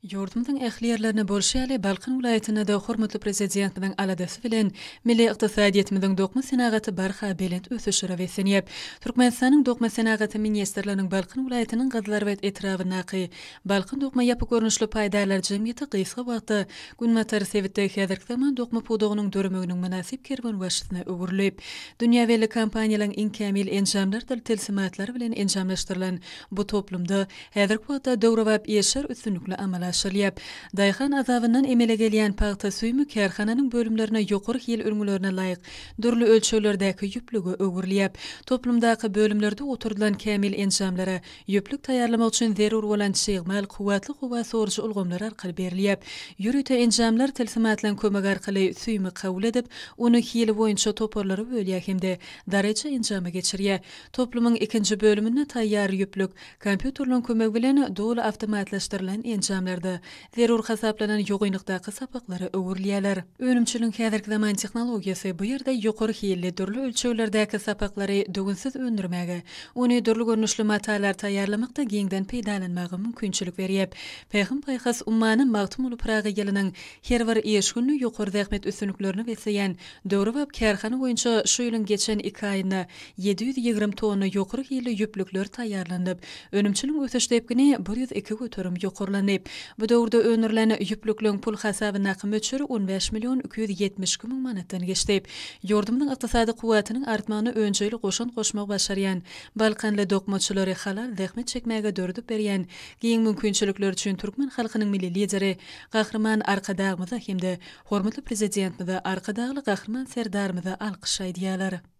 Ýurdumyzyň ähli ýerlerinde bolşy ýaly, Balkan welaýatynda-da hormatly Prezidentimiziň aladasy bilen milli ykdysadyýetimiziň dokma senagaty barha belent ösüşlere beslenýär. Türkmenistanyň Dokma senagaty ministrliginiň Balkan welaýatynyň Gyzylarbat etrabyndaky Balkan dokma ýapyk görnüşli paýdarlar jemgyýeti gysga wagtda günbatar sebitde häzirki zaman dokma pudagynyň döremeginiň mynasyp kerwenbaşysyna öwrüldi. Dünýä belli kompaniýalaryň iň kämil enjamlardyr tilsimatlary bilen enjamlaşdyrylan bu toplumda Häzirki wagtda döwrebap işler üstünlikli amala aşyrylýar. Daýhan azabyndan emele gelýän pagta süýümi kärhananyň bölümlerine ýokary hil ülňülerine laýyk dürli ölçeglerdäki ýüplüge öwrülýär. Toplumdaky bölümlerde oturdylan kämil enjamlara ýüplük taýýarlamak üçin zerur bolan çig mal kuwwatly howa sorujy ulgamlar arkaly berilýär. Ýörite enjamlar tilsimatlaryň kömegi arkaly süýümi kabul edip, ony hili boýunça toparlara bölýär hem-de daraýjy enjama geçirýär. Toplumyň ikinji bölüminde taýýar ýüplük Kompýuterleriň kömegi bilen doly awtomatlaşdyrylan enjamlarda zerur hasaplanan ýogynlykdaky sapaklara öwrülýärler. Önümçiligiň häzirki zaman tehnologiýasy bu ýerde ýokary hilli, dürli ölçeglerdäki sapaklary döwünsiz öndürmäge, ony dürli görnüşli matalar taýýarlamakda giňden peýdalanmaga mümkinçilik berýär. Pähim-paýhas ummany Magtymguly Pyragy ýylynyň her bir iş gününi ýokary zähmet üstünliklerine besleýän döwrebap kärhana boýunça şu ýylyň geçen iki aýynda 720 tonna ýokary hilli ýüplükler taýýarlanyp, önümçiligiň ösüş depgini 102% ýokarlandy. Bu döwürde öndürilen ýüplükleň pul hasabyndaky möçberi 15 million 272 müň manatdan geçdi. Ýurdumyzyň ykdysady kuwwatynyň artmagyna önjeýli goşant goşmagy başarýan balkanly dokmaçylary halal zähmet çekmäge döredip berýän giň mümkinçilikler üçin türkmen halkynyň Milli Lideri Gahryman Arkadagymyza hem-de hormatly Prezidentimize, Arkadagly Gahryman Serdarymyza alkyş aýdýarlar.